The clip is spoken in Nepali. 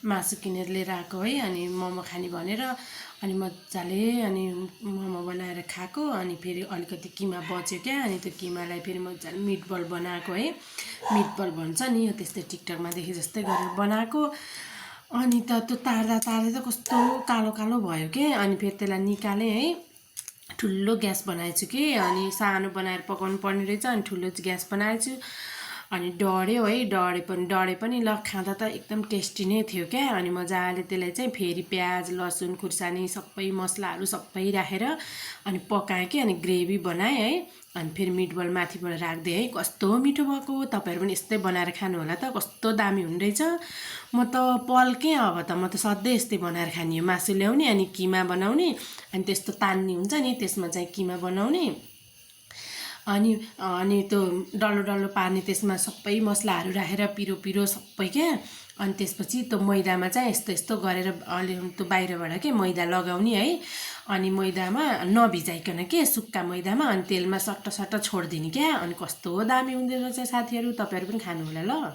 मासु किनेर लिएर आएको है। अनि मोमो खाने भनेर अनि मजाले अनि मोमो बनाएर खाएको। अनि फेरि अलिकति किमा बच्यो क्या, अनि त्यो किमालाई फेरि मजाले मिटबल बनाएको है। मिटबल भन्छ नि, यो त्यस्तै टिकटकमा देखे जस्तै गरेर बनाएको। अनि त त्यो तार्दा त कस्तो कालो कालो भयो के। अनि फेरि त्यसलाई निकालेँ है। ठुलो ग्यास बनाएछु कि, अनि सानो बनाएर पकाउनु पर्ने रहेछ। अनि ठुलो ग्यास बनाएछु। अनि डढ्यो है, डढे पनि ल खाँदा त एकदम टेस्टी नै थियो क्या। अनि मजाले त्यसलाई चाहिँ फेरि प्याज लसुन खुर्सानी सबै मसलाहरू सबै राखेर अनि पकाएँ कि। अनि ग्रेभी बनाएँ है। अनि फेरि मिटबल माथिबाट राखिदिएँ है। कस्तो मिठो भएको। तपाईँहरू पनि यस्तै बनाएर खानु होला त, कस्तो दामी हुने रहेछ। म त पल्केँ अब त, म त सधैँ यस्तै बनाएर खाने हो। मासु ल्याउने अनि किमा बनाउने, अनि त्यस्तो तान्ने हुन्छ नि त्यसमा चाहिँ किमा बनाउने। अनि त्यो डल्लो डल्लो पार्ने, त्यसमा सबै मसलाहरू राखेर पिरो पिरो सबै क्या। अनि त्यसपछि त्यो मैदामा चाहिँ यस्तो यस्तो गरेर अलि त्यो बाहिरबाट के मैदा लगाउने है। अनि मैदामा नभिजाइकन के, सुक्खा मैदामा अनि तेलमा सट्ट छोडिदिने क्या। अनि कस्तो दामी हुँदो रहेछ साथीहरू, तपाईँहरू पनि खानु होला ल।